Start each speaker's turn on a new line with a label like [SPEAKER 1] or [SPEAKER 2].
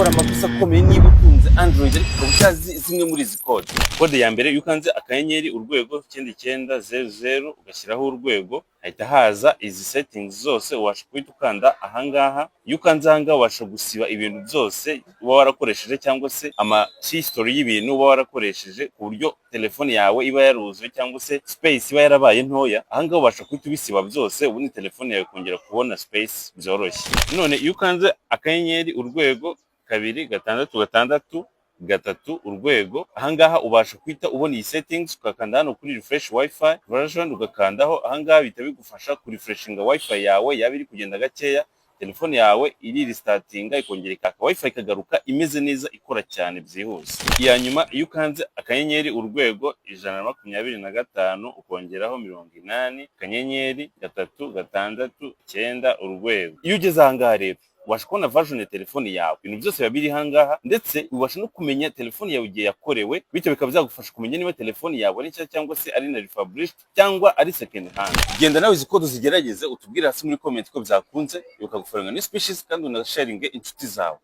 [SPEAKER 1] Gukora amakosa akomeye niba utunze Android ariko ukaba utazi zimwe muri izi kode. Kode ya mbere, iyo ukanze *#9900 ugashyiraho urwego, hahita haza izi settings zose. Ubasha guhita ukanda ahangaha. Iyo ukanze ahangaha, ubasha gusiba ibintu byose uba warakoresheje cyangwa se ama history y'ibintu uba warakoresheje, ku buryo telefone yawe iba yaruzuye cyangwa se space iba yarabaye ntoya. Ahangaha ubasha guhita ubisiba byose, ubundi telefone yawe kongera kubona space byoroshye. None iyo ukanze *#2663#, ahangaha ubasha guhita ubona iyi settings, ugakanda hano kuri refresh WiFi version, ugakandaho. Ahangaha bihita bigufasha kurefreshinga WiFi yawe yaba iri kugenda gakeya. Telefone yawe iri restartinga, ikongera ikaka, WiFi ikagaruka imeze neza, ikora cyane byihuse. Iya nyuma, iyo ukanze *#125 ukongeraho 80 *369#, iyo ugeze ahangaha rero ubasha kubona version ya telefone yawe. Ibintu byose biba biri ahangaha, ndetse ubasha no kumenya telefone yawe igihe yakorewe, bityo bikaba byagufasha kumenya niba telefone yawe ari nshya cyangwa se ari na refurbished cyangwa ari second hand. Genda nawe izi kode uzigerageze, utubwire hasi muri comment ko byakunze. Bikagufaranga ni species, kandi unasharinge inshuti zawe.